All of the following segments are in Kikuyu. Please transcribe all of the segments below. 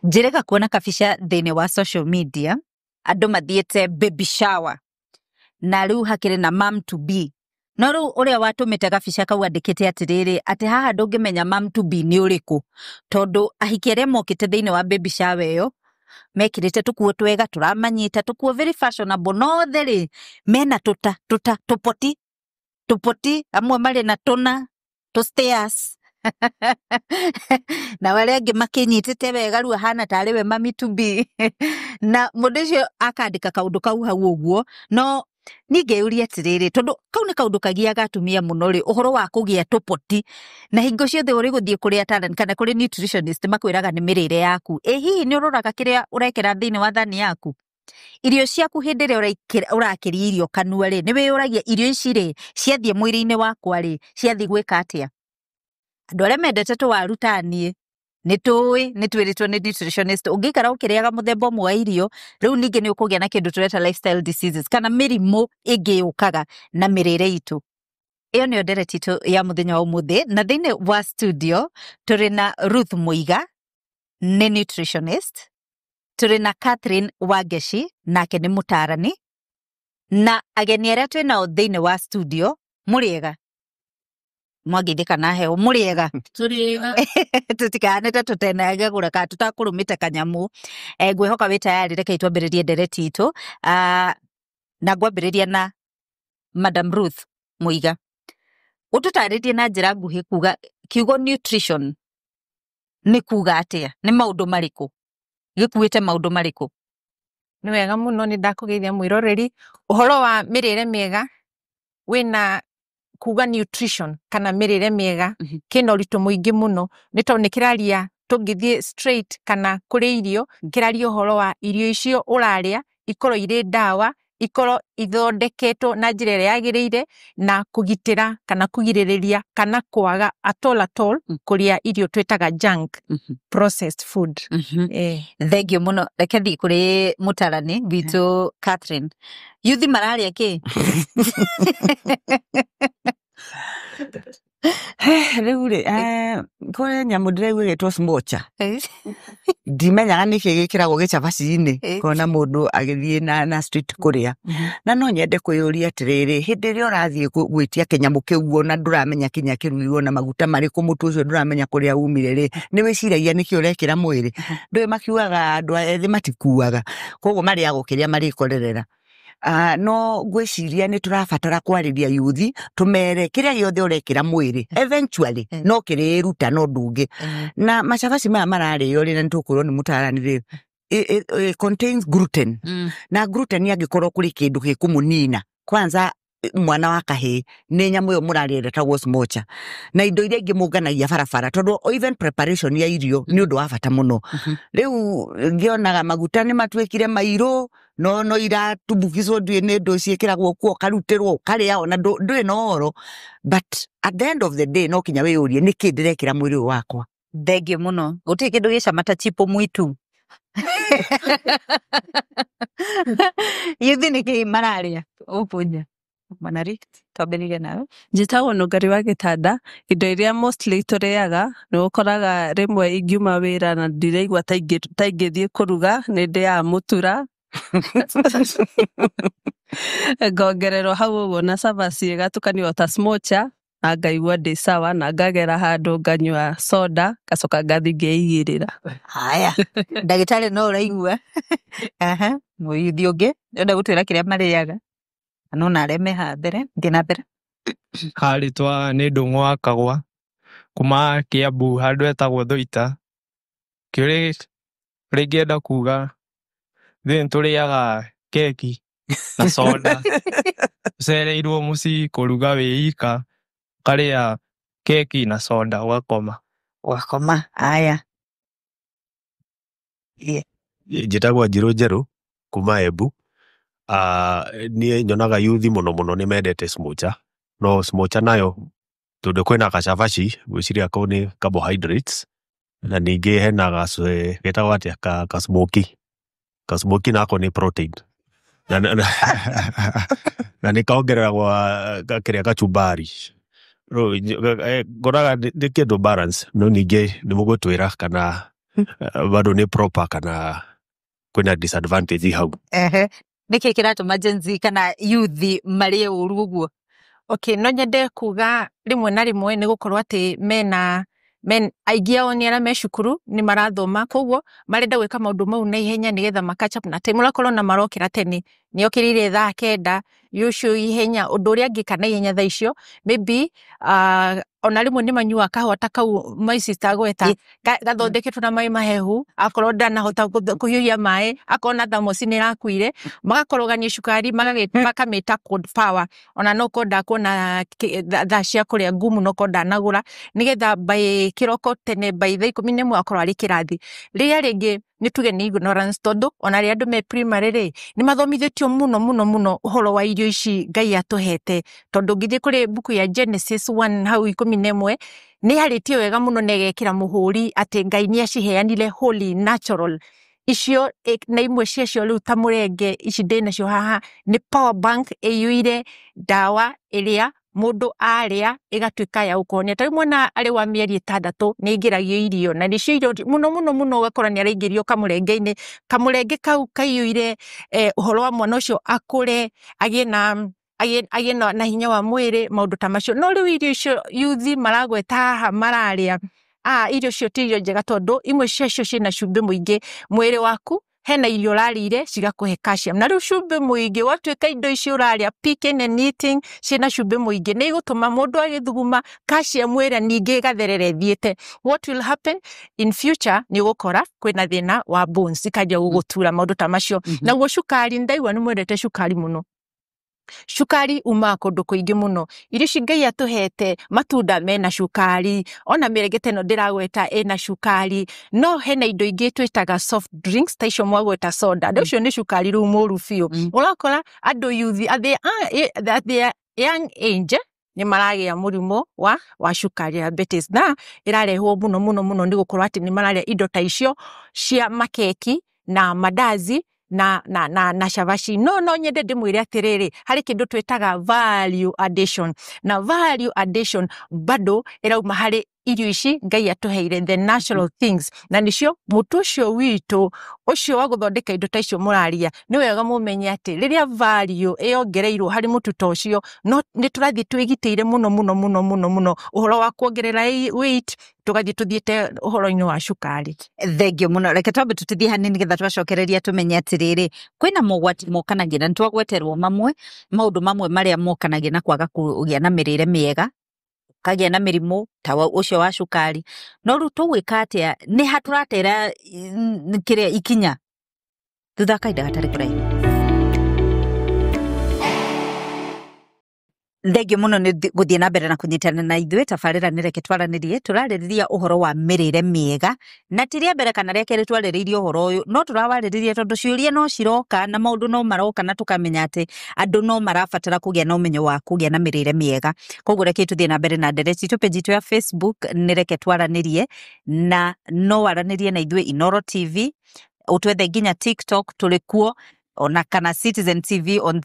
Njĩrĩga kuona kabica thĩinĩ wa social media andũ mathiĩte baby shower na rĩu hakĩrĩ na mom to be. No rĩu ũrĩa watũmĩte gabica kau andĩkĩte atĩrĩrĩ, atĩ haha ndũngĩmenya mom to be nĩ ũrĩkũ, tondũ ahiki arĩa mokĩte thĩinĩ wa baby shower ĩyo mekĩrĩte tũkuo twega tũramanyita, tũkuo very fashionable, no othe rĩ mena tũta tũta tũpoti tũpoti, amwe marĩ na tũna tũ stairs na arĩa angĩ makĩnyitĩte wega, rĩu ahana tarĩ we mami to be. Na mũndũ ũcio akandĩka kaũndũ kau hau ũguo, no niĩ ngeyũria atĩrĩrĩ, tondũ kau nĩ kaũndũ kagiaga atumia mũno rĩ, ũhoro wa kũgĩa tũpoti, na hingo ciothe ũrĩ gũthiĩ kũrĩ ataarani kana kũrĩ nutritionist makwĩraga nĩ mĩrĩre yaku. Ĩ hihi nĩ ũroraga kĩrĩa ũrekĩra thĩinĩ wa thani yaku? Irio ciaku hĩndĩ ĩrĩa ũrakĩria irio kanua rĩ, nĩ wĩyũragia irio ici rĩ, ciathiĩ mwĩrĩ-inĩ wakwa rĩ, ciathiĩ gwĩka atĩa? Andũ arĩa mendete tũwaru ta niĩ, nĩ tũĩ, nĩ twĩrĩtwo nĩ nutritionist, ũngĩikara ũkĩrĩaga mũthemba ũmwe wa irio, rĩu ningĩ nĩ ũkũgĩa na kĩndũ tũreta lifestyle diseases, kana mĩrimũ ĩngĩ yũkaga na mĩrĩre itũ. Ĩyo nĩyo ndereti itũ ya mũthenya wa ũmũthĩ, na thĩinĩ wa studio tũrĩ na Ruth Mũiga, nĩ nutritionist, tũrĩ na Catherine Wangeci, nake nĩ mũtaarani, na ageni arĩa twĩ nao thĩinĩ wa studio, mũrĩega? Mwangeithie kana heo, mũrĩega? Tũrĩega. Tũtikahanĩte tũtenagegũra kana tũtakũrũmĩte kanyamũ. Ngwĩhoka wĩ tayari, rekei twambĩrĩrie ndereti itũ. Na ngwambĩrĩria na Madam Ruth Mũiga. Ũtũtarĩrie na njĩra nguhĩ kuga kiugo nutrition nĩ kuga atĩa? Nĩ maũndũ marĩkũ? Gĩkuĩte maũndũ marĩkũ? Nĩ wega mũno, nĩ ndakũgeithia mwĩroreri. Ũhoro wa mĩrĩre mĩega wĩna kuga nutrition kana mĩrĩre mĩega kĩna ũritũ mũingĩ mũno, nĩ tondũ nĩ kĩraria tũngĩthiĩ straight kana kũrĩ irio, kĩraria ũhoro wa irio icio ũrarĩa ikorwo irĩ ndawa, ikorwo ithondeketwo na njĩra ĩrĩa yagĩrĩire na kũgitĩra kana kũgirĩrĩria kana kwaga at all at all kũrĩa irio twĩtaga junk, processed food. Thank you mũno. Reke thiĩ kũrĩ mũtarani witũ Catherine. Yuthi mararĩa kĩ? Rĩu rĩ, kũrĩ nyamũ ndĩraigua ĩgĩtwo smocha, ndimenyaga nĩkĩ gĩkĩragwo gĩcabaci-inĩ, kona mũndũ agĩthiĩ na street kũrĩa, na no nyende kwĩyũria atĩrĩrĩ, hĩndĩ ĩrĩa ũrathiĩ gwĩtia kĩnyamũ kĩu ona ndũramenya kinya kĩrugirwo na maguta marĩkũ, mũtu ũcio ndũramenya kũrĩa umire rĩ, nĩ wĩciragia nĩkĩ ũrekĩra mwĩrĩ? Ndũĩ makiugaga andũ ethĩ matikuaga, koguo marĩaga o kĩrĩa marĩkorerera. No ngwĩciria nĩ tũrabatara kwarĩria yuthi, tũmere kĩrĩa gĩothe ũrekĩra mwĩrĩ eventually no kĩrĩruta no ũndũ ũngĩ. Na macabaci maya mararĩo rĩ, na nĩ tũkwĩrwo nĩ mũtarani rĩ, it contains gluten, na gluten angĩkorwo kũrĩ kĩndũ gĩkũmũnina kwanza mwana wa kahĩĩ nĩ nyamũ ĩyo mũrarĩa ĩtagwo smocha na indo iria ingĩ mũnganagia barabara, tondũ even preparation ya irio nĩ ũndũ wa bata mũno. Rĩu ngĩonaga maguta nĩ matuĩkire mairũ, no iratumbukizwo, ndiũĩ nĩ ndũ ciĩkĩragwo kuo, ũkarutĩrwo ũkarĩa ona ndũrĩ na ũhoro, but at the end of the day no kinya wĩyũrie nĩkĩ ndĩrekĩra mwĩrĩ ũyũ wakwa. Thengiũ mũno. Gũtirĩ kĩndũ gĩcama ta chipo mwitu. Yuthi nĩkĩ mararĩa gũkũ nja? Mwanari, twambĩrĩrie nawe. Njĩtagwo Nũngari wa Gĩtanda. Indo iria mostly tũrĩaga, nĩ ũkoraga rĩmwe ingiuma wĩra na ndiraigua ta ingĩthiĩ kũruga, nĩ ndĩaga mũtura ngongererwo hau ũguo na cabaci ĩgatukanio ta smocha, na ngaigua ndĩ sawa, na ngagera handũ nganyua soda, ngacoka ngathiĩ ngeigĩrĩra. Haya, ndagĩtarĩ, no ũraigua? Aha, mũyuthi ũngĩ enda gũtwĩra kĩrĩa marĩaga no na arĩa me haha mbere, thiĩ na mbere. Harĩtwa nĩ Ndũng'ũ wa Kagwa kuma Kiambu, handũ hetagwo Thũita. Kĩũria rĩngĩenda kuga, ithuĩ nĩtũrĩaga keki na soda. Ũcereirwo mũciĩ kũruga wĩ ika, ũkarĩa keki na soda ũgakoma. Ũgakoma. Aya. Yeah. Njĩtagwo Njirũ Njerũ kuma Embu. Niĩ nyonaga yuthi mũno mũno nĩ mendete smocha, no smocha nayo tondũ kwĩna gacabaci, ngwĩciria kau nĩ carbohydrates, na ningĩ hena getagwo atĩa, ka smoky, ka smoky nako nĩ protein na nĩ kongereragwo kĩrĩa, kachumbari. Rĩu ngoraga nĩ kĩndũ balance, no ningĩ nĩ mũgũtwĩra kana Bado nĩ proper kana kwĩna disadvantage hau? Ehe. Nĩkĩ kĩratũma Gen Z kana youth marĩe ũru ũguo? Okay, no nyende kuga rĩmwe na rĩmwe nĩ gũkorwo atĩ mena men aingĩ ao nĩ arĩa me cukuru, nĩ marathoma, koguo marenda gwĩka maũndũ mau na ihenya nĩgetha ma catch up na time. Ũrakorwo na marokĩra tene, nĩ okĩrĩire thaa 9 ũcio ihenya, ũndũ ũrĩa angĩka na ihenya thaa icio maybe ona rĩmwe nĩ manyuaga kahũa ta kau my sister agweta gathondeketwo na maĩ mahehu, akorwo ndanahota kũhiũhia maĩ, akorwo na thermos nĩ ĩrakuire, magakorogania cukari, makamĩta cold power. Ona no korwo ndakuona thaa cia kũrĩa ngumu, no korwo ndanagũra nĩgetha by kĩroko tene, by thaa 11 akorwo arĩ kĩrathi. Rĩrĩa rĩngĩ nĩ tuge nĩ ignorance, tondũ ona rĩrĩa andũ me primary rĩ, nĩ mathomithĩtio mũno mũno mũno ũhoro wa irio ici Ngai atũhete, tondũ ũngĩthiĩ kũrĩ mbuku ya Genesis 1 hau 11, nĩ yarĩtie wega mũno na ĩgekĩra mũhũri atĩ Ngai nĩ aciheanire wholly natural icio, na imwe ciacio rĩu ta mũrenge ici ndĩ nacio haha nĩ power bank ĩiyũire ndawa ĩrĩa mũndũ arĩa ĩgatuĩka ya gũkũhonia. Ta rĩu mwana arĩ wa mĩeri 6 nĩ aingĩragio irio, na nĩcio irio mũno mũno mũno ũgakora nĩ araingĩrio kamũrenge-inĩ, kamũrenge kau kaiyũire ũhoro wa mwana ũcio akũre, agĩe na hinya wa mwĩrĩ, maũndũ ta macio. No rĩu irio icio youth maragweta haha mararĩa, irio icio ti irio njega, tondũ imwe ciacio ciĩna cumbĩ mũingĩ. Mwĩrĩ waku hena irio ũrarĩire cigakũhe calcium, na rĩu cumbĩ mũingĩ watuĩka indo icio ũrarĩa, picking and eating, ciĩna cumbĩ mũingĩ, nĩ igũtũma mũndũ agĩthuguma calcium ĩrĩa ningĩ ĩgatherera ĩthiĩte. What will happen in future nĩ ũgũkora kwĩna thĩna wa bones, ikanjia gũgũtura, maũndũ ta macio. Naguo cukari, ndaigua nĩ mwendete cukari mũno. Cukari umaga kũndũ kũingĩ mũno. Irio ici Ngai atũhete, matunda mena cukari, ona mĩrenge ta ĩno ndĩragweta ĩna cukari, no hena indo ingĩ twĩtaga soft drinks ta icio mwagweta soda, mm. Ũcio nĩ cukari rĩu mũru biũ. Ũrakora andũ youth at their young age nĩ maragĩa mũrimũ wa cukari, diabetes, na ĩrarehwo mũno mũno mũno nĩ gũkorwo atĩ nĩ mararĩa indo ta icio cia makeki na mandazi na cabaci. No nyende ndĩmwĩre atĩrĩrĩ, harĩ kĩndũ twĩtaga value addition, na value addition bado ĩrauma harĩ irio ici Ngai atũheire, the natural things, na nĩcio mũtu ũcio witũ ũcio wa gũthondeka indo ta icio mũraria. Nĩ wega mũmenye atĩ rĩrĩa value ĩyongereirwo harĩ mũtu ta ũcio, no nĩ tũrathiĩ twĩgitĩire mũno mũno mũno mũno mũno ũhoro wa kuongerera weight, tũgathiĩ tũthiĩte ũhoro-inĩ wa cukari. Thengio mũno. Reke twambe tũtithie hanini nĩgetha twacokereria tũmenye atĩrĩrĩ, kwĩna mogwati mokanagia, na nĩtwagweterwo mamwe, maũndũ mamwe marĩa mokanagia na kwaga kũgĩa na mĩrĩre mĩega, ũkagĩa na mĩrimũ ta ũcio wa cukari. No rĩu tũgwĩka atĩa? Nĩ ha tũratera kĩrĩa ikinya thutha wa kahinda gatarĩ kũraihu? Thengio mũno nĩ gũthiĩ na mbere na kũnyitana na ithuĩ. Tabarĩra nĩ Reke Twaranĩrie. Tũrarĩrĩria ũhoro wa mĩrĩre mĩega, na ti rĩa mbere kana rĩa kerĩ twarĩrĩirie ũhoro ũyũ, no tũrawarĩrĩria tondũ ciũria no ciroka na maũndũ no maroka, na tũkamenya atĩ andũ no marabatara kũgĩa na ũmenyo wa kũgĩa na mĩrĩre mĩega. Koguo reke tũthiĩ na mbere na ndereti itũ. Page itũ ya Facebook nĩ Reke Twaranĩrie, na no waranĩrie na ithuĩ Inoro TV, ũtwethe nginya TikTok tũrĩ kuo, ona kana Citizen TV on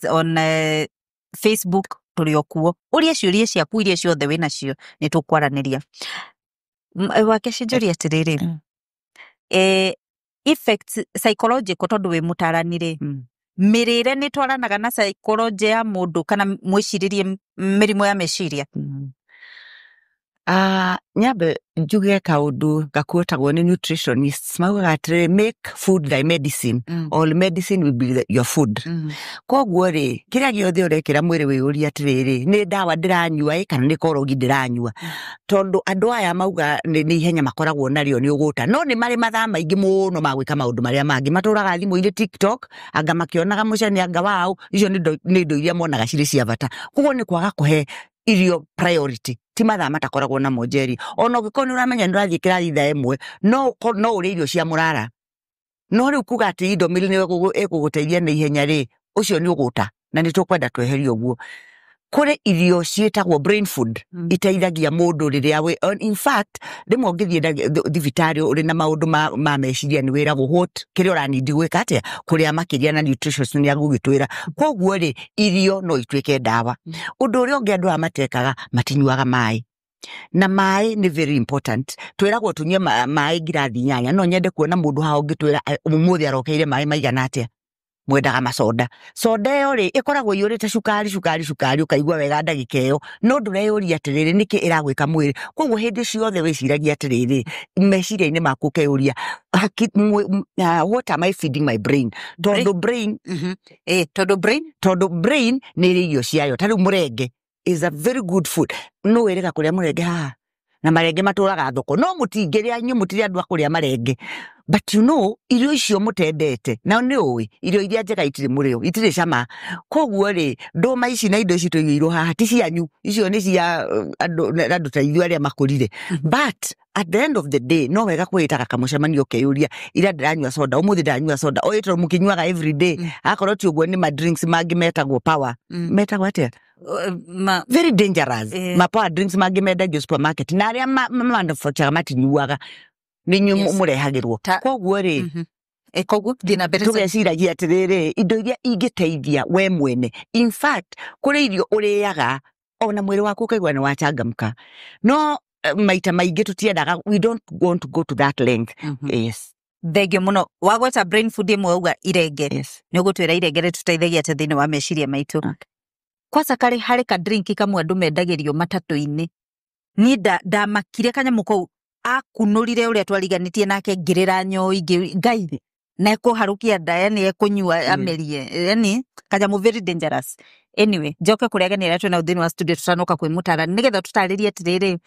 Facebook tũrĩ o kuo. Ũrie ciũria ciaku iria ciothe wĩ nacio, nĩ tũkwaranĩria. Wake cinjũria atĩrĩrĩ, effects psychological, tondũ wĩ mũtarani rĩ, mĩrĩre nĩ twaranaga na psychology ya mũndũ kana mwĩcirĩrie, mĩrimũ ya meciria? Nyambe njuge kaũndũ gakuotagwo nĩ nutritionists, maugaga atĩrĩrĩ, "Make food thy medicine or medicine will be your food." Koguo rĩ, kĩrĩa gĩothe ũrekĩra mwĩrĩ, wĩyũrie atĩrĩrĩ, nĩ ndawa ndĩranyua ĩ kana nĩ korogi ndĩranyua? Tondũ andũ aya mauga nĩ ihenya makoragwo narĩo nĩ ũgũta, no nĩ marĩ mathaa maingĩ mũno ma gwĩka maũndũ marĩa mangĩ, matũraga thimũ-inĩ, TikTok, anga makĩonaga mũcene, anga waũ. Icio nĩ indo iria monaga cirĩ cia bata. Koguo nĩ kwaga kũhe irio priority, ti mathaa matakoragwo namo. Njeri, ona ũngĩkorwo nĩ ũramenya nĩ ũrathiĩ kĩrathi thaa 1, no ũrĩe irio cia mũrara, no rĩu kuga atĩ Indomie nĩyo ĩgũgũteithia na ihenya rĩ, ũcio nĩ ũgũta, na nĩ tũkwenda tweherie ũguo. Kũrĩ irio ciĩtagwo brain food, iteithagia mũndũ rĩrĩa wĩ in fact rĩmwe ũngĩthiĩ thibitarĩ ũrĩ na maũndũ ma meciria, nĩ wĩragwo what kĩrĩa ũranindi gwĩka atĩa kũrĩa makĩria, na nutritionist nĩ agũgĩtwĩra. Koguo rĩ, irio no ituĩke ndawa. Ũndũ ũrĩa ũngĩ andũ aya matekaga, matinyuaga maĩ. Na maĩ nĩ very important. Twĩragwo tũnyue maĩ ngirathi 8. No nyende kuona mũndũ haha ũngĩtwĩra ũmũthĩ arokeire maĩ maigana atĩa. Mwendaga macoda. Soda ĩyo rĩ, ĩkoragwo ĩiyũrĩte cukari, cukari, cukari, ũkaigua wega ndagĩka ĩyo, no ndũreyũria atĩrĩrĩ, nĩkĩ ĩragwĩka mwĩrĩ. Koguo hĩndĩ ciothe wĩciragia atĩrĩrĩ, meciria-inĩ maku ũkeyũria, what am I feeding my brain? Tondũ brain, Tondũ brain? Tondũ brain nĩ ĩrĩ irio ciayo. Ta rĩu mũrenge is a very good food. No wĩrĩga kũrĩa mũrenge haha? Na marenge matũraga thoko, no mũtingĩrĩa, inyuĩ mũtirĩ andũ a kũrĩa marenge. But you know, irio icio mũtendete, na nĩ ũĩ, irio iria njega itirĩ mũrĩo, itirĩ cama. Koguo rĩ, ndũma ici na indo ici tũigĩirwo haha ti cianyu, icio nĩ cia andũ ta ithuĩ arĩa makũrire. But at the end of the day, no wega kwĩĩtaga kamũcemanio ũkeyũria, ira ndĩranyua soda, ũmũthĩ ndĩranyua soda, o ĩtondũ mũkĩnyuaga every day. Akorwo ti ũguo nĩ ma drinks mangĩ metagwo power. Metagwo atĩa? Very dangerous. Ma power drinks mangĩ mendagio supermarket, na arĩa manufacture matinyuaga, nĩ inyuĩ mũrehagĩrwo. Koguo rĩ, Koguo thiĩ na mbere. Tũgeciragia atĩrĩrĩ, indo iria ingĩteithia we mwene. In fact, kũrĩ irio ũrĩaga ona mwĩrĩ waku ũkaigua nĩ wachangamka, no maita maingĩ tũtiendaga, we don't want to go to that length. Yes. Thengio mũno. Wagweta brain food ĩmwe, wauga irenge. Yes. Nĩ ũgũtwĩra irenge rĩtũteithagia atĩa thĩinĩ wa meciria maitũ? Okay. Kwanza karĩ harĩ ka drink kamwe andũ mendagĩrio matatũ-inĩ, niĩ ndamakire kanyamũ kau akunũrire ũrĩa twariganĩtie nake, ngĩrĩra nyoi ngai na ekũharũkia nda, yani ekũnyua amerie, yani kanyamũ very dangerous. Anyway, njoke kũrĩa ageni arĩa twĩnao thĩinĩ wa studio tũtanoka kwĩ mũtarani, nĩgetha tũtarĩrie atĩrĩrĩ,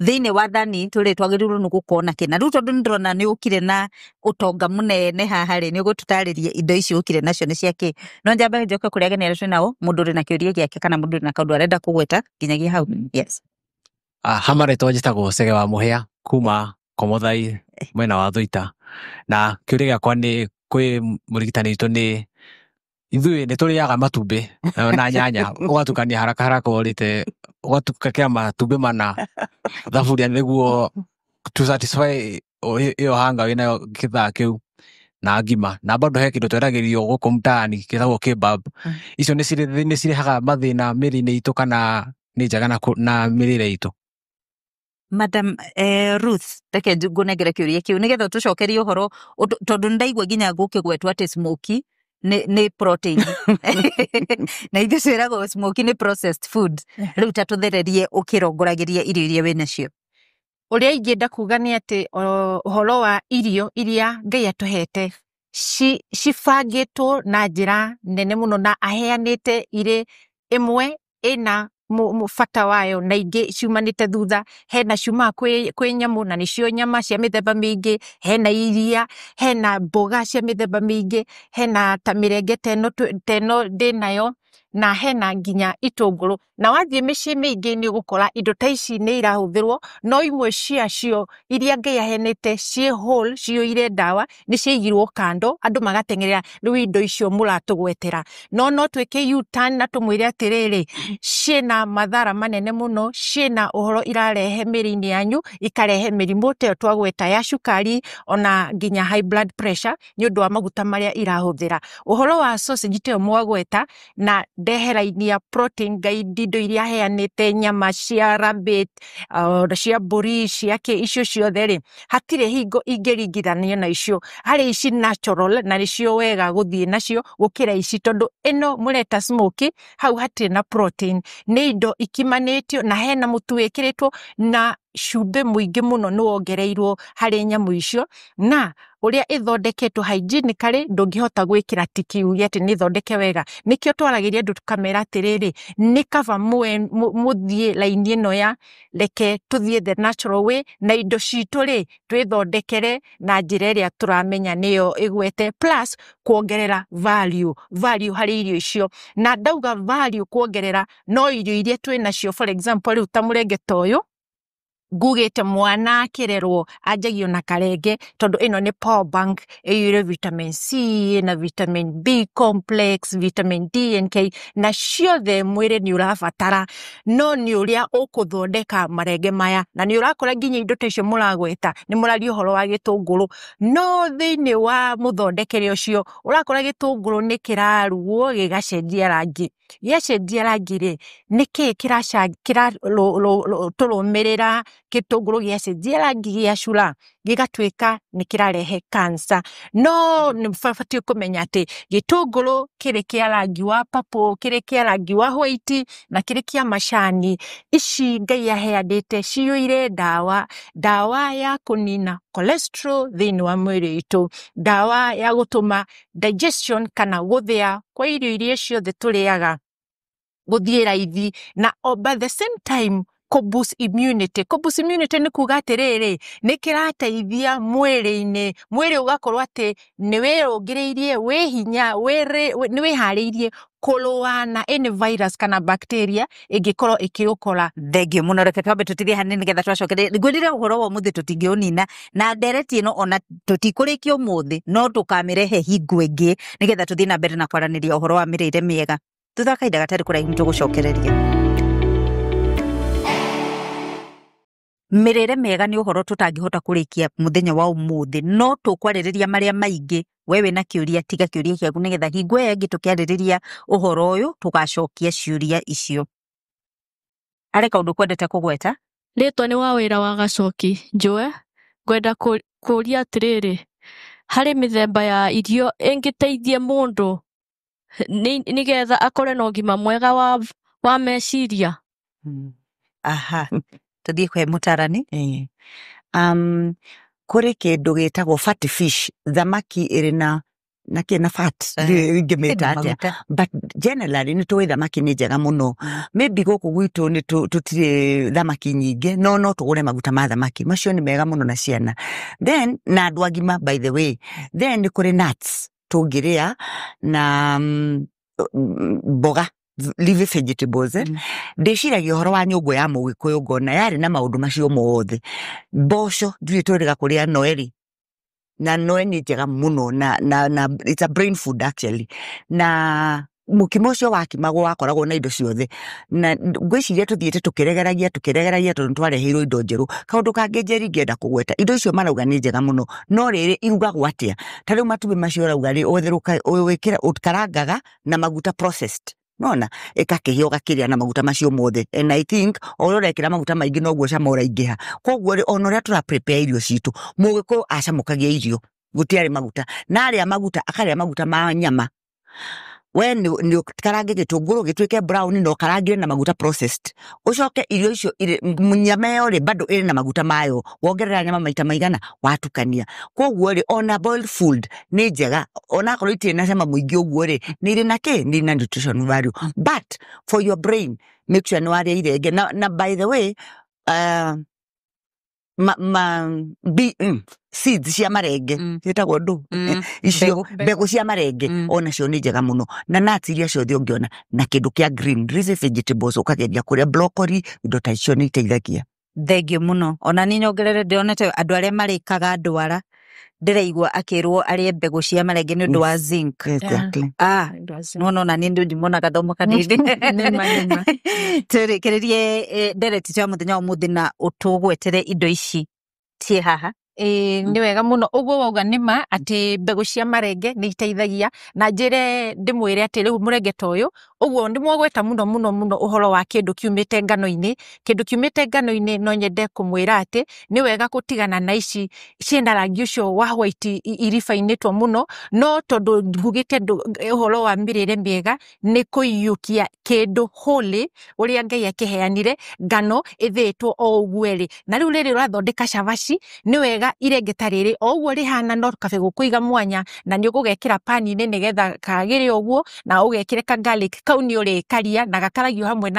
thĩinĩ wa thani itũ rĩ, twagĩrĩirwo nĩ gũkorwo na kĩna. Rĩu tondũ nĩndĩrona nĩ ũkire na ũtonga mũnene haha rĩ, nĩ ũgũtũtarĩria indo ici ũkire nacio nĩ cia kĩ. No njambe njoke kũrĩa ageni arĩa twĩnao, mũndũ ũrĩ na kĩũria gĩake kana mũndũ ũrĩ na kaũndũ arenda kũgweta nginyagia hau. Yes. Ha marĩtwa njĩtagwo Cege wa Mũhĩa kuma Komothai mwena wa Thũita, na kĩũria gĩakwa nĩ kwĩ mũrigitani witũ, nĩ ithuĩ nĩ tũrĩaga matumbĩ na nyanya, ũgatukania haraka haraka, ũrĩte ũgatukania matumbĩ mana thaburia nĩguo to satisfy ĩyo hunger wĩnayo gĩthaa kĩu, na ngima, na bado he kĩndũ twendagĩrio gũkũ mtaani gĩtagwo kebab. Icio nĩ cirehaga mathĩna mĩrĩ-inĩ itũ kana nĩ njega na mĩrĩre itũ? Madam Ruth, reke ngũnengere kĩũria kĩu nĩgetha tũcokerie ũhoro tondũ nĩndaigua nginya gũkĩgwetwo atĩ smoky nĩ protein, na ithuĩ twĩragwo smoky nĩ processed food. Rĩu ta tũthererie ũkĩrongoragĩria irio iria wĩnacio. Ũrĩa ingĩenda kuga nĩ atĩ ũhoro wa irio iria Ngai atũhete cibangĩtwo na njĩra nene mũno, na aheanĩte irĩ ĩmwe ĩna bata wayo na ingĩ ciumanĩte thutha. Hena ciumaga kwĩ nyamũ, na nĩcio nyama cia mĩthemba mĩingĩ, hena iria, hena mboga cia mĩthemba mĩingĩ, hena ta mĩrenge ta ĩno ndĩnayo, na hena nginya itũngũrũ. Na wathiĩ mĩciĩ mĩingĩ nĩ ũgũkora indo ta ici nĩ irahũthĩrwo, no imwe ciacio iria Ngai aheanĩte ciĩ whole, ciyũire ndawa, nĩ ciaigirwo kando, andũ magateng'erera rĩu indo icio mũratũgwetera. No twĩke U-turn na tũmwĩre atĩrĩrĩ, ciĩna mathara manene mũno, ciĩna ũhoro irarehe mĩrĩ-inĩ yanyu, ikarehe mĩrimũ ta ĩyo twagweta ya cukari, ona nginya high blood pressure, nĩ ũndũ wa maguta marĩa irahũthĩra. Ũhoro wa sausage ta ĩyo mwagweta na ndeherainia protein, Ngai indo iria aheanĩte, nyama cia rabbit, cia mbũri, cia kĩ, icio ciothe rĩ, hatirĩ hingo ingĩringithanio na icio. Harĩ ici natural, na nĩcio wega gũthiĩ nacio gũkĩra ici, tondũ ĩno mũreta smoky, hau hatirĩ na protein, nĩ indo ikimanĩtio na hena mũtu wĩkĩrĩtwo na cumbĩ mũingĩ mũno nĩ wongereirwo harĩ nyamũ icio, na ũrĩa ĩthondeketwo hygienically ndũngĩhota gwĩkĩra tiki uge atĩ nĩ thondeke wega. Nĩkĩo twaragĩria andũ tũkamera atĩrĩrĩ, nĩ kaba mũthiĩ raini ĩno ya reke tũthiĩ the natural way, na indo citũ rĩ, twĩthondekere na njĩra ĩrĩa tũramenya nĩyo ĩgwete, plus kuongerera value harĩ irio icio. Na ndauga value kuongerera, no irio iria twĩ nacio, for example rĩu ta mũrenge ta ũyũ. Ngugĩte mwana akĩrerwo anjagio na karenge, tondũ ĩno nĩ power bank ĩiyũire vitamin C na vitamin B complex, vitamin D and K, na ciothe mwĩrĩ nĩ ũrabatara, no nĩ ũrĩa ũkũthondeka marenge maya. Na nĩ ũrakora nginya indo ta icio mũragweta, nĩ mũraria ũhoro wa gĩtũngũrũ, no thĩinĩ wa mũthondekere ũcio ũrakora gĩtũngũrũ nĩ kĩrarugwo gĩgacenjia rangi. Gĩacenjia rangi rĩ, nĩkĩĩ kĩratũrũmĩrĩra? Gĩtũngũrũ gĩacenjia rangi, gĩacura, gĩgatuĩka nĩ kĩrarehe cancer. No nĩ batiĩ kũmenya atĩ gĩtũngũrũ kĩrĩ kĩa rangi wa purple, kĩrĩ kĩa rangi wa white na kĩrĩ kĩa macani, ici Ngai aheanĩte ciyũire ndawa, ndawa ya kũnina cholesterol thĩinĩ wa mwĩrĩ witũ, ndawa ya gũtũma digestion kana gũthĩa kwa irio iria ciothe tũrĩaga gũthiĩ raithi, na o by the same time kũ boost immunity. Kũ boost immunity nĩ kuga atĩrĩrĩ, nĩ kĩrateithia mwĩrĩ-inĩ, mwĩrĩ ũgakorwo atĩ nĩ wĩrũngĩrĩirie, wĩ hinya, nĩ wĩharĩirie kũrũa na any virus kana bacteria ĩngĩkorwo ĩkĩũkora. Thengio mũno. Reke twambe tũtithie hanini nĩgetha twacokereria. Ngwĩrire ũhoro wa ũmũthĩ tũtingĩũnina na ndereti ĩno, ona tũtikũrĩkia ũmũthĩ, no tũkamĩrehe hingo ĩngĩ nĩgetha tũthiĩ na mbere na kwaranĩria ũhoro wa mĩrĩre mĩega. Thutha wa kahinda gatarĩ kũraihu nĩtũgũcokereria. Mĩrĩre mĩega nĩ ũhoro tũtangĩhota kũrĩkia mũthenya wa ũmũthĩ, no tũkwarĩrĩria marĩa maingĩ. We wĩna kĩũria, tiga kĩũria gĩaku nĩgetha hingo ĩyo ĩngĩ tũkĩarĩrĩria ũhoro ũyũ tũgacokia ciũria icio. Arĩ kaũndũ kwendete kũgweta? Rĩtwa nĩ wa wĩra wa Gacoki Njũe. Ngwenda kũria atĩrĩrĩ, harĩ mĩthemba ya irio ĩngĩteithia mũndũ nĩgetha akorwe na ũgima mwega wa meciria? Aha, tũthiĩ kwĩ mũtarani. Kũrĩ kĩndũ gĩtagwo fatty fish, thamaki ĩrĩ na kĩ na fat, ndiũĩ ingĩmĩta atĩa. Maguta. But generally nĩ tũĩ thamaki nĩ njega mũno. Maybe gũkũ gwitũ nĩ tũtirĩ thamaki nyingĩ, no tũgũre maguta ma thamaki, macio nĩ mega mũno na ciana, then na andũ agima, by the way. Then nĩ kũrĩ nuts tũngĩrĩa na mboga, leafy vegetables, eh? Ndĩciragia ũhoro wa nyũngũ ya mũgĩkũyũ, ngona yarĩ na maũndũ macio mothe. Mboco ndirĩ twĩrĩga kũrĩa noeri, na noe nĩ njega mũno na it's a brain food actually. Na mũkimo ũcio wakimagwo wakoragwo na indo ciothe, na ngwĩciria tũthiĩte tũkĩregeragia tondũ nĩtwareheirwo indo njerũ. Kaũndũ kangĩ Njeri ingĩenda kũgweta, indo icio marauga nĩ njega mũno, no rĩrĩ, irugagwo atĩa? Ta rĩu matumbĩ macio ũrauga rĩ, ũtherũka, wĩkĩra ũkarangaga na maguta processed, nona ĩgakĩhĩa, ũgakĩrĩa na maguta macio mothe, and I think o ũrĩa ũrekĩra maguta maingĩ noguo cama ũraingĩha. Koguo rĩ, ona ũrĩa tũra prepare irio citũ, mũgĩkũyũ acamũkagia irio, gũtiarĩ maguta, na arĩa maguta akarĩa maguta ma nyama. We nĩ ũkarange gĩtũngũrũ gĩtuĩke brown na ũkarangire na maguta processed, ũcoke irio icio nyama ĩyo rĩ bado ĩrĩ na maguta mayo, wongerera nyama maita maigana watukania. Koguo rĩ, ona boiled food nĩ njega, onakorwo itirĩ na cama mũingĩ ũguo rĩ, nĩ irĩ na kĩ, nĩ irĩ na nutrition value. But for your brain, make sure nĩ warĩa irenge na by the way, ma seeds cia marenge ciĩtagwo ndũ icio? Mbegũ. Mbegũ cia marenge onacio nĩ njega mũno, na nuts iria ciothe ũngĩona, na kĩndũ kĩa green leafy vegetables, ũkageria kũrĩa broccoli, indo ta icio nĩ iteithagia. Thengio mũno. Ona niĩ nyongerere, ndĩronete andũ arĩa marĩkaga ndwara, ndĩraigua akĩrwo arĩe mbegũ cia marenge nĩ ũndũ wa zinc. Ah, nona ona niĩ ndĩmona gathomo kanini. Nĩma, nĩma. Tũrĩkĩrĩrie ndereti ya mũthenya wa ũmũthĩ na ũtũgwetere indo ici ciĩ haha. Ĩĩ, nĩ wega mũno ũguo wauga. Nĩma atĩ mbegũ cia marenge nĩ iteithagia, na njĩre ndĩmwĩre atĩ rĩu mũrenge ta ũyũ ũguo nĩ mwagweta mũno mũno mũno ũhoro wa kĩndũ kiumĩte ngano-inĩ, kĩndũ kiumĩte ngano-inĩ. No nyende kũmwĩra atĩ nĩ wega gũtigana na ici ciĩna rangi ũcio wa white iribainĩtwo mũno, no tondũ ngugĩte ũhoro wa mĩrĩre mĩega nĩ kũiyũkia kĩndũ wholly ũrĩa Ngai akĩheanire, ngano ĩthĩĩtwo o ũguo ĩrĩ. Na rĩu rĩrĩ ũrathondeka cabaci, nĩ wega irenge ta rĩrĩ o ũguo rĩhana, no kabegũ kũiga mwanya, na nĩ ũgũgekĩra pani-inĩ nĩgetha kagĩre ũguo, na ũgekĩre ka garlic. Kau nĩ ũrĩkaria na gakaragio hamwe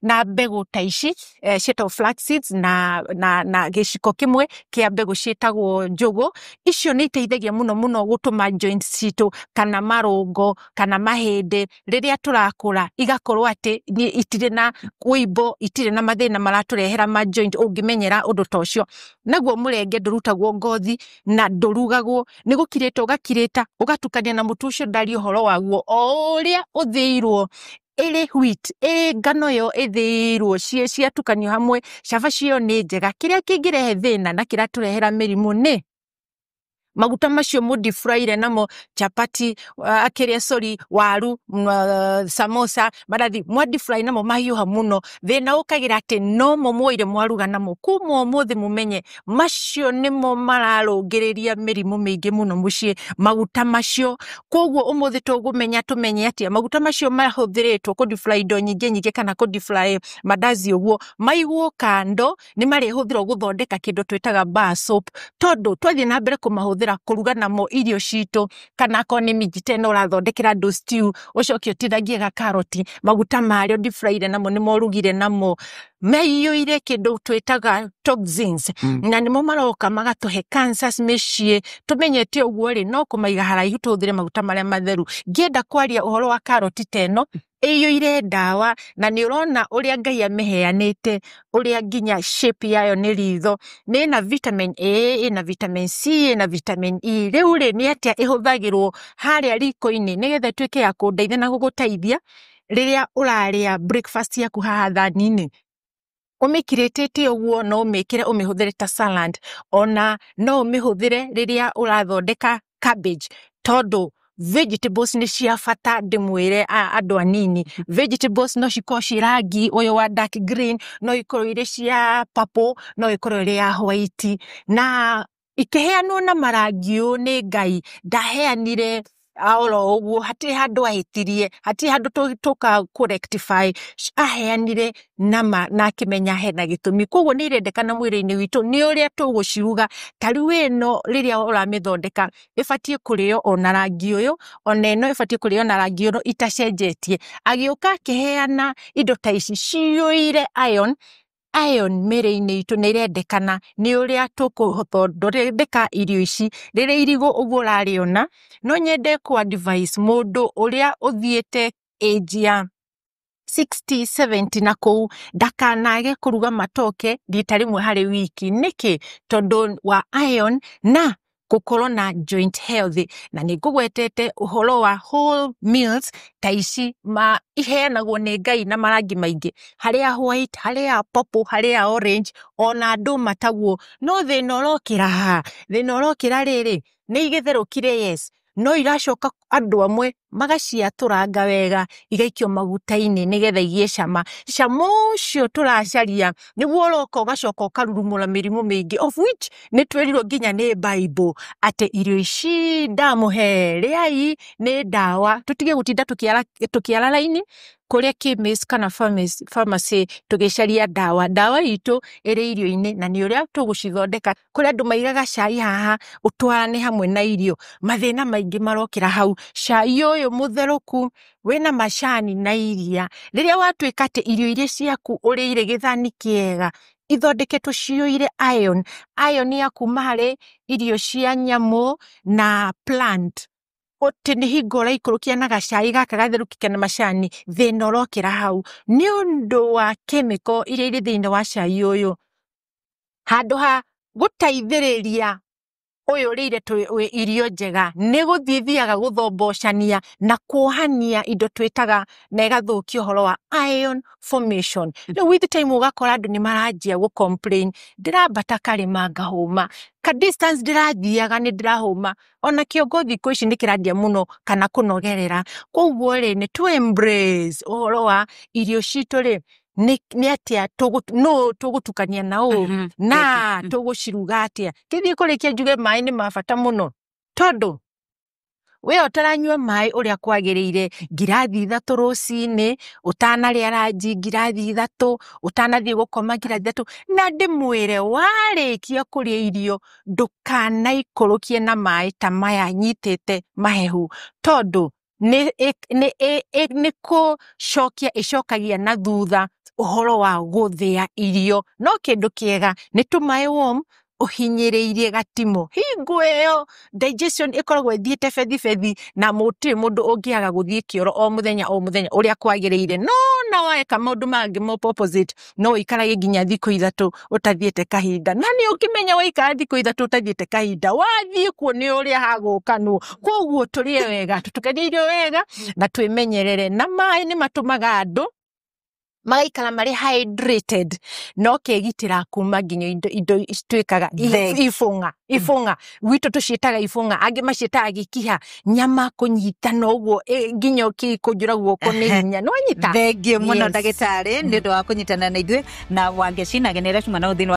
na mbegũ ta ici ciĩtagwo flax seeds na gĩciko kĩmwe kĩa mbegũ ciĩtagwo njũgũ. Icio nĩ iteithagia mũno mũno gũtũma joints citũ kana marũngo kana mahĩndĩ rĩrĩa tũrakũra igakorwo atĩ itirĩ na wũimbo, itirĩ na mathĩna maratũrehera ma joint ũngĩmenyera ũndũ ta ũcio. Naguo mũrenge ndũrutagwo ngothi na ndũrugagwo, nĩ gũkirĩta ũgakirĩta ũgatukania na mũtu ũcio ndaria ũhoro waguo o ũrĩa ũthĩirwo, ĩrĩ wheat, ĩrĩ ngano ĩyo ĩthĩirwo, ciatukanio hamwe, cabaci ĩyo nĩ njega. Kĩrĩa kĩngĩrehe thĩna na kĩratũrehera mĩrimũ nĩ maguta macio mũndifuraire namo chapati, kĩrĩa, sorry, waru, samosa, marathi mwandifurai namo mahiũha mũno, thĩna ũkagĩra atĩ nomo mwoire mwaruga namo. Kuma ũmũthĩ mũmenye macio nĩmo mararũngĩrĩria mĩrimũ mĩingĩ mũno mũciĩ, maguta macio. Koguo ũmũthĩ tũgũmenya tũmenye atĩa maguta macio mahũthĩrĩtwo kũndifry indo nyingĩ nyingĩ kana kũndifry mandazi ũguo maigwo kando, nĩ marĩhũthĩrwo gũthondeka kĩndũ twĩtaga bar soap, tondũ twathiĩ na mbere kũmahũthĩra kũruga namo irio citũ, kana akorwo nĩ minji ta ĩno ũrathondekera andũ stew, ũcoke ũtinagie gakaroti, maguta marĩa ũndifraire namo nĩmo ũrugire namo maiyũire kĩndũ twĩtaga toxins, na nĩmo maroka magatũhe cancers mĩciĩ. Tũmenyete ũguo rĩ, no kũmaiga haraihu, tũhũthĩre maguta marĩa matheru. Ngĩenda kwaria ũhoro wa karoti ta ĩno ĩiyũire ndawa, na nĩ ũrona ũrĩa Ngai amĩheanĩte, ũrĩa nginya shape yayo nĩ ritho, nĩ ĩna vitamin A, ĩna vitamin C, ĩna vitamin E. Rĩu rĩ, nĩ atĩa ĩhũthagĩrwo harĩa riko-inĩ nĩgetha ĩtuĩke ya kũndeithia na gũgũteithia rĩrĩa ũrarĩa breakfast yaku haha thani-inĩ? Ũmĩkirĩtĩte ũguo no ũmĩkĩre ũmĩhũthĩre ta salad, ona no ũmĩhũthĩre rĩrĩa ũrathondeka cabbage, tondũ vegetables nĩ cia bata. Ndĩmwĩre andũ anini, vegetables no cikorwo ci rangi ũyũ wa dark green, no ikorwo irĩ cia purple, no ikorwo ĩrĩ ya white, na ikĩheanwo na marangi ũũ nĩ Ngai ndaheanire oro ũguo, hatirĩ handũ ahĩtirie, hatirĩ handũ tũka kũ rectify, aheanire nama na akĩmenya hena gĩtũmi. Koguo nĩ irendekana mwĩrĩ-inĩ witũ nĩ ũrĩa tũgũciruga. Ta rĩu ĩno rĩrĩa ũramĩthondeka ĩbatiĩ kũrĩo ona rangi ũyũ, ona ĩno ĩbatiĩ kũrĩo na rangi ũyũ itacenjetie. Agĩũka akĩheana indo ta ici ciyũire iron. Iron mĩrĩ-inĩ itũ nĩ ĩrendekana nĩ ũrĩa tũkũthondeka irio ici. Rĩrĩa irigũ ũguo ũrarĩona, no nyende kũ advise mũndũ ũrĩa ũthiĩte age ya 60 70 na kũu ndakanage kũruga matoke rita rĩmwe harĩ wiki. Nĩkĩ? Tondũ wa iron na gũkorwo na joint health. Na nĩ ngũgwetete ũhoro wa whole meals ta ici ma iheanagwo nĩ Ngai na marangi maingĩ, harĩ ya white, harĩ ya purple, harĩ ya orange, ona ndũma taguo. No thĩna ũrokĩra haha, thĩna ũrokĩra rĩrĩ, nĩ igĩtherũkire, yes, no iracoka andũ amwe magaciatũranga wega igaikio maguta-inĩ nĩgetha igĩe cama. Cama ũcio tũracaria nĩguo ũroka ũgacoka ũkarurumũra mĩrimũ mĩingĩ, of which nĩ twĩrirwo nginya nĩ Bible atĩ irio ici ndamũhe rĩai nĩ ndawa. Tũtige gũtinda tũkĩara raini kũrĩa chemist kana pharmacy tũgĩcaria ndawa. Ndawa itũ ĩrĩ irio-inĩ na nĩ ũrĩa tũgũcithondeka. Kũrĩ andũ maigaga cai haha ũtwarane hamwe na irio, mathĩna maingĩ marokĩra hau. Cai ũyũ mũtherũku wĩna macani na iria, rĩrĩa watuĩka atĩ irio iria ciaku ũrĩire gĩthani kĩega ithondeketwo ciyũire iron, iron ya kuma harĩ irio cia nyamũ na plant, ũtĩ nĩ hingo ũraikũrũkia na gacai gaka gatherũkike na macani, thĩna ũrokĩra hau nĩ ũndũ wa chemical iria irĩ thĩinĩ wa cai ũyũ. Handũ ha gũteithĩrĩria ũyũ ũrĩire irio njega, nĩ gũthiĩ thiaga gũthombocania na kuohania indo twĩtaga na ĩgathũkia ũhoro wa iron formation. Rĩu with time ũgakora andũ nĩ maranjia gũ complain, ndĩrambata karĩma ngahũma, ka distance ndĩrathiaga nĩ ndĩrahũma, ona kĩongo thikũ ici nĩ kĩrandia mũno kana kũnogerera. Koguo rĩ, nĩ tũ embrace ũhoro wa irio citũ rĩ, nĩ atĩa nũ tũgũtukania na ũũ na tũgũciruga atĩa. Ngĩthiĩ kũrĩkia njuge maĩ nĩ ma bata mũno, tondũ we ũtaranyua maĩ ũrĩa kwagĩrĩire, ngirathi 3 rũcinĩ, ũtanarĩa ranji ngirathi 3, ũtanathiĩ gũkoma ngirathi 3, na ndĩmwĩre warĩkia kũrĩa irio ndũkanaikũrũkie na maĩ ta maya nyitĩte mahehu, tondũ Nĩ nĩ kũcokia ĩcokagia na thutha ũhoro wa gũthĩa irio. No kĩndũ kĩega nĩ tũmaĩ warm ũhinyĩrĩirie gatimũ, hingo ĩyo digestion ĩkoragwo ĩthiĩte bethi bethi, na mũtirĩ mũndũ ũngĩaga gũthiĩ kĩoro o mũthenya o mũthenya ũrĩa kwagĩrĩire. No na weka maũndũ mangĩ mo opposite, no ũikarage nginya thikũ 3 ũtathiĩte kahinda, na nĩ ũngĩmenya waikara thikũ 3 ũtathiĩte kahinda, wathiĩ kuo nĩ ũrĩa hagũkanwo. Koguo tũrĩe wega, tũtukanie irio wega na twĩmenyerere, na maĩ nĩ matũmaga andũ magaikara marĩ hydrated, no kegitĩra kuma nginya indo cituĩkaga ibũng'a. Ibũng'a gwitũ tũciĩtaga ibũng'a, angĩ maciĩtaga gĩkiha, nyama kũnyitana ũguo, nginya ũkĩkũnjũra guoko nĩ hinya nĩwanyita. Thengiũ mũno Yes. ndagĩtarĩ nĩ ũndũ wa kũnyitana na ithuĩ na Wangeci na Genera cuma na thĩinĩ.